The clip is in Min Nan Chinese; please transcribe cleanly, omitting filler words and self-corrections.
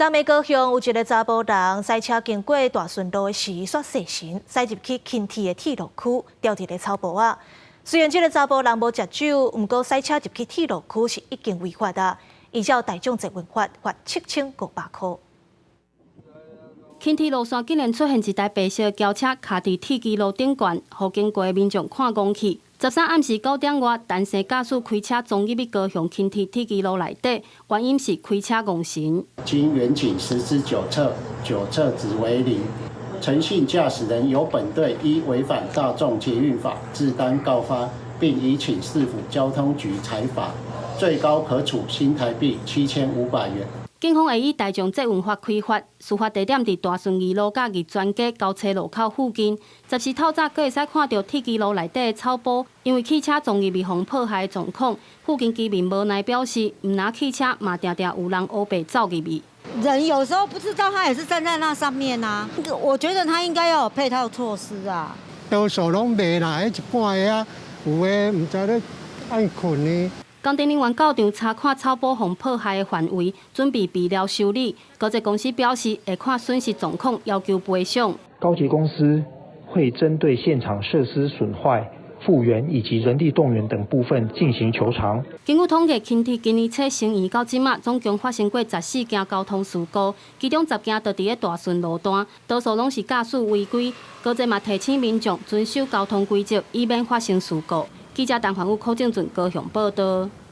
昨暝高雄有一个查埔人駛車經過大順路的時，煞細神駛入去輕鐵的鐵路區，牢佇咧草埔仔。雖然這個查埔人無食酒，毋過駛車入去鐵路區是已經違法啊！依照大眾捷運法，罰7500箍。輕鐵路線竟然出現一台白色轎車卡佇鐵支路頂懸，予經過的民眾看戇去。13暗時9點外，陳姓駕駛開車撞入去高雄輕鐵鐵支路內底，原因是開車戇神。經員警十之九測，九測值為零。陳姓駕駛人由本隊依違反大眾捷運法自單告發，並已請市府交通局裁罰，最高可處新台幣7500元。警方會以大眾捷運法開罰，事發地點佇大順二路佮二專街交叉路口附近。14透早，閣會使看著鐵支路內底的草埔，因為汽車撞入去予破壞的狀況，附近居民無奈表示，毋但汽車嘛定定有人烏白走入去。人有時候不知道，他也是站在那上面啊。我覺得他應該要有配套措施啊。多數攏袂啦，彼一半个啊，有的毋知咧按睏呢。工程人員到場查看草埔予破壞的範圍，準備備料修理。高捷公司表示會看損失狀況，要求賠償。高捷公司會針對現場設施損壞、復原以及人力動員等部分進行求償。根據統計，輕鐵今年初營運到這馬，總共發生過14件交通事故，其中10件都佇咧大順路段，多數攏是駕駛違規。高捷嘛提醒民眾遵守交通規則，以免發生事故。記者陳凡武、柯正俊高雄報道。